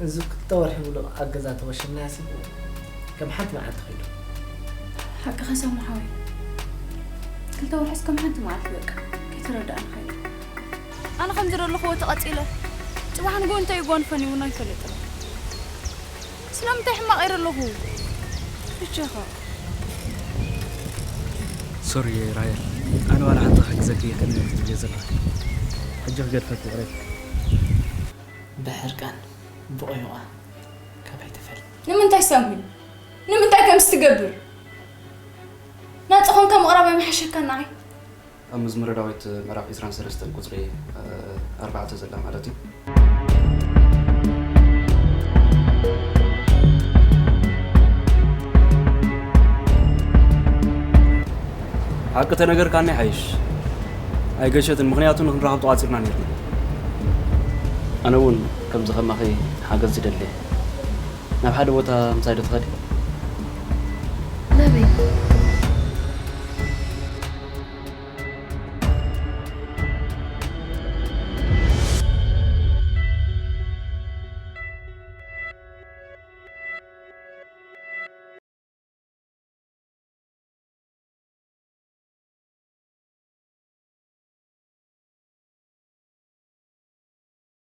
እዚ ክልተ ወርሒ ሙሉእ ኣብ ገዛ ተወሽናሲ ከም ሓንቲ መዓልቲ ኸይዱ። ሓቅኻ ሳሙ ሓወይ፣ ክልተ ወርሕስ ከም ሓንቲ መዓልቲ በቃ ከይተረዳእና ኸይዱ። ኣነ ከም ዝደለኹዎ ተቐጺለ ጽባሕ ንግሆ እንታይ ይጓንፈኒ እውን ኣይፈልጥን። ስለምንታይ ሕማቕ ኢረ ኣለኹ? ብቻኻ። ሶሪ ራሄል፣ ኣነ ዋላ ሓንቲ ክሕግዘኪ እየ ከነ ክትብልዮ ዘለኺ። ሕጂ ክገድፈኪ ይቕሬታ። ብሕርቃን ብቑዩቓ ካባይ ተፈል። ንምንታይ ሳሚ? ንምንታይ ከምዚ ትገብር? ናጻ ኾንካ ምቕራብ ኣይምሓሸካን ንዓይ? ኣብ መዝሙረ ዳዊት ምዕራፍ ዕስራን ሰለስተን ቁጽሪ ኣርባዕተ ዘላ ማለት እዩ። ሓቂ ተነገርካኒ ሓይሽ። ኣይገሸትን፣ ምኽንያቱ ንኽንራኸብ ተቋጺርና ነርና። ኣነ እውን ከምዚ ከማኺ ሓገዝ ይደሊ። ናብ ሓደ ቦታ ምሳይ ዶ ትኸዲ? ናበይ?